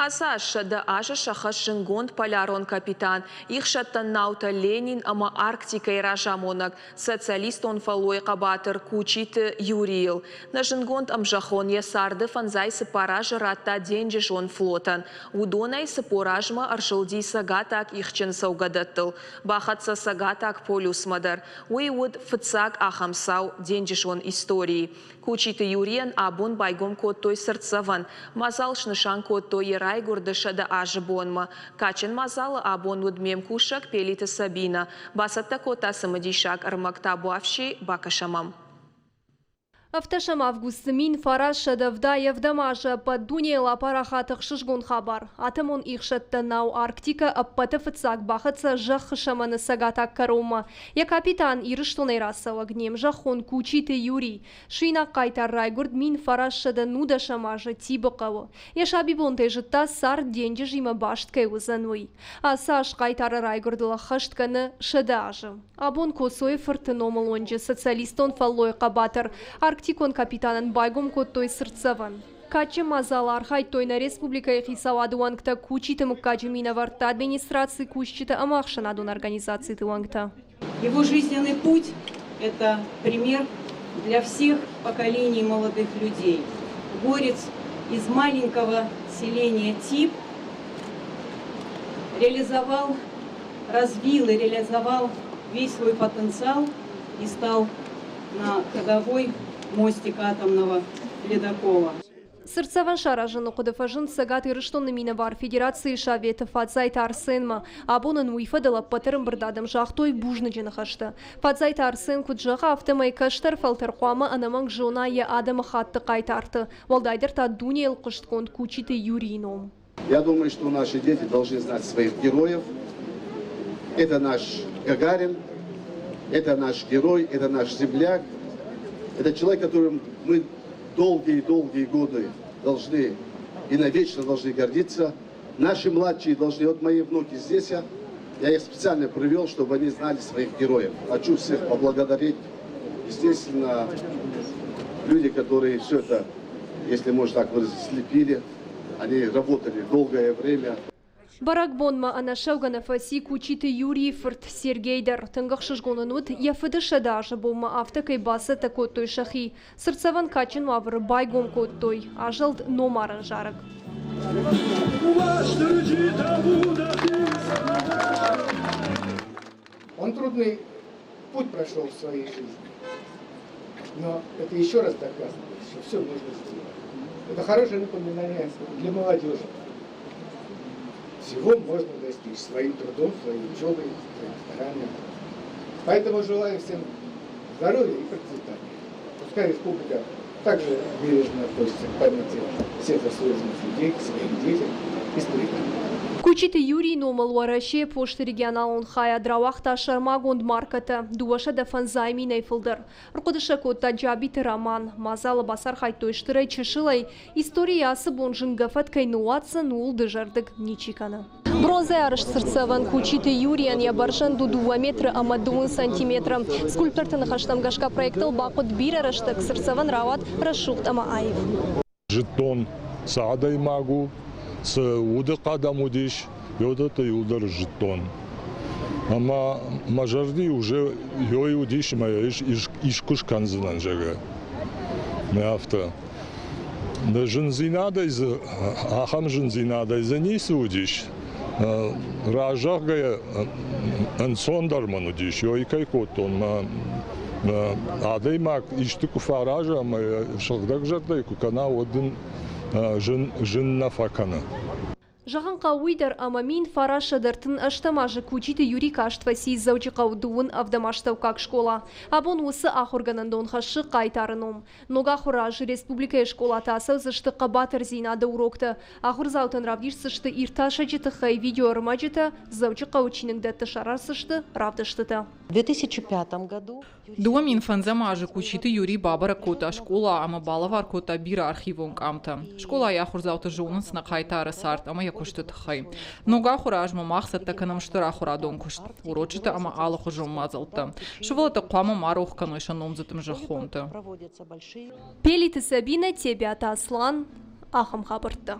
Ацы аз 100 азы сӕххӕст зындгонд полярон капитан, ихсӕттӕн наутӕ Ленин ӕмӕ Арктикӕйы разамонӕг, социалистон фӕллойы хъӕбатыр Кучиты Юрийыл. Нӕ зындгонд ӕмзӕххон йӕ царды 54 азы радта денджызон флотӕн. Уыдонӕй 40 азмӕ ӕрзылди цӕгатаг ихджын цӕугӕдӕттыл. Бахӕццӕ Цӕгатаг полюсмӕ дӕр. Уый уыд фыццаг ахӕм цау денджызон историйы. Кучиты Юрийӕн абон байгом кодтой цыртдзӕвӕн. Мадзал снысан кодтой йӕ райгуырды 100 азы бонмӕ. Кадджын мадзалы абон уыд ме мкусӕг Пелиты Сабинӕ. Бацӕттӕ кодта цымыдисаг ӕрмӕг. Табуафси, бакӕсӕм ӕм. 17 августы 1977 азы ӕппӕт дунейыл апарахат ӕхсызгон хабар. Атомон ихсӕттӕн нау Арктикӕ ӕппӕты фыццаг бахӕццӕ зӕххы сӕмӕны цӕгатаг кӕронмӕ. Йӕ капитан Ирыстонӕй рацӕуӕг не мзӕххон Кучиты Юрий. Суинаг хъайтар райгуырд 1919 азы Тибы хъӕуы. Йӕ сабибонтӕй зыдта, цард денджызимӕ баст кӕй уыдзӕн, уый. Ацы аз хъайтары райгуырдыл ӕххӕст кӕны 100 азы. Абон Коцойы фырты номыл уынджы социалистон фӕллойы хъӕбатыр арктикон капитанӕн байгом кодтой цыртдзӕвӕн. Кадджын мадзалы архайдтой нӕ республикӕйы хицауады уӕнгтӕ, Кучиты мыггаджы минӕвӕрттӕ, администрацийы кусджытӕ ӕмӕ ӕхсӕнадон организациты уӕнгтӕ. Его жизненный путь – это пример для всех поколений молодых людей. Горец из маленького селения Тип реализовал, развил и реализовал весь свой потенциал и стал на ходовой мостик атомного ледокола. Цыртдзӕвӕн саразыны хъуыды фӕзынд Цӕгат Ирыстоны минӕвар Федерацийы Советы Фадзайты Арсенмӕ. Абон ын уый фӕдыл ӕппӕт ӕрӕмбырд адӕм загътой бузныджы ныхӕстӕ. Фадзайты Арсен куыд зӕгъы, афтӕмӕй кӕстӕр фӕлтӕр хъуамӕ ӕнӕмӕнг зона йӕ адӕмыхатты хъайтарты, уӕлдайдӕр та дунейыл хъуыстгонд Кучиты Юрийы ном. Я думаю, что наши дети должны знать своих героев. Это наш Гагарин, это наш герой, это наш земляк. Это человек, которым мы долгие-долгие годы должны и навечно должны гордиться. Наши младшие должны, вот мои внуки здесь, я их специально привел, чтобы они знали своих героев. Хочу всех поблагодарить. Естественно, люди, которые все это, если можно так выразить, слепили, они работали долгое время. Бӕрӕгбонмӕ ӕнӕссӕугӕ нӕ фӕци Кучиты Юрийы фырт Сергей дӕр. Тынг ӕхсызгон ын уыд, йӕ фыды 100 азы бонмӕ афтӕ кӕй бацӕттӕ кодтой сӕхи. Цыртдзӕвӕн кадджын уавӕры байгом кодтой. Азӕлд номарӕн зарӕг. Он трудный путь прошел в своей жизни. Но это еще раз доказывает, что все можно сделать. Это хорошее напоминание для молодежи. Всего можно достичь своим трудом, своей учебой, своим старанием. Поэтому желаю всем здоровья и процветания. Пускай республика также бережно относится к памяти всех заслуженных людей, к своим детям и старикам. Кучиты Юрийы номыл Уӕрӕсейы посты регионалон хайад рауагъта сӕрмагонд маркӕтӕ 250 минӕй фылдӕр. Ӕрхъуыды сӕ кодта Джабиты Роман. Мадзалы бацархайдтой стырӕй чысылӕй. Историйы ацы бон зынгӕ фӕд кӕй ныууадздзӕн, ууыл дызӕрдыг ничи кӕны. Бронзӕйӕ арӕзт цыртдзӕвӕн Кучиты Юрийӕн йӕ бӕрзӕнд у 2 метры ӕмӕ 20 сантиметры. Скульпторты ныхӕстӕм гӕсгӕ проектыл бахъуыд бирӕ рӕстӕг, цыртдзӕвӕн рауад рӕсугъд ӕмӕ аив. Зыдтон, цы адӕймаг у, цы удыхъӕд ӕм уыдис, уыдӕттӕ иуылдӕр зыдтон. Ӕмӕ мӕ зӕрди уже ёй уыдис ӕмӕ искуы скӕндзынӕн, зӕгъгӕ. Афтӕ. Зындзинадӕй дзы, ахӕм зындзинадӕй дзы ницы уыдис. Разӕгъгӕйӕ ӕнцондӕр мын уыдис, ёй кӕй кодтон, мӕ адӕймаг исты куы фӕараза ӕмӕ сыгъдӕг зӕрдӕй куы кӕна, уӕд ын зын, зын нӕ фӕкӕны. Зӕгъын хъӕуы уый дӕр, ӕмӕ 1938 азы Кучиты Юрий каст фӕци Дзӕуджыхъӕуы дыууын ӕвдӕм астӕуккаг скъола. Абон уыцы ахуыргӕнӕндон хӕссы хъайтары ном. Ног ахуыры аз республикӕйы скъолаты ацӕудзысты хъӕбатырдзинады уроктӕ. Ахуырдзаутӕн равдисдзысты иртасӕджы тыххӕй видеоӕрмӕджытӕ, Дзӕуджыхъӕуы чиныгдӕтты сараздзысты равдыстытӕ. В 2005 году 2005 азы Кучиты Юрий бабӕрӕг кодта скъола ӕмӕ балӕвар кодта бирӕ архивон къамтӕ. Скъолайы ахуырдзауты зонынц нӕ хъайтары цард ӕмӕ йӕ куысты тыххӕй. Ног ахуыры азмӕ мах цӕттӕ кӕнӕм стыр ахуырадон куыст, урочытӕ ӕмӕ алыхуызон мадзӕлттӕ. Сывӕллӕттӕ хъуамӕ ма рох кӕной сӕ номдзыд ӕмзӕххонты. Пелиты Сабинӕ, Тебиаты Аслан, ахӕм хабӕрттӕ.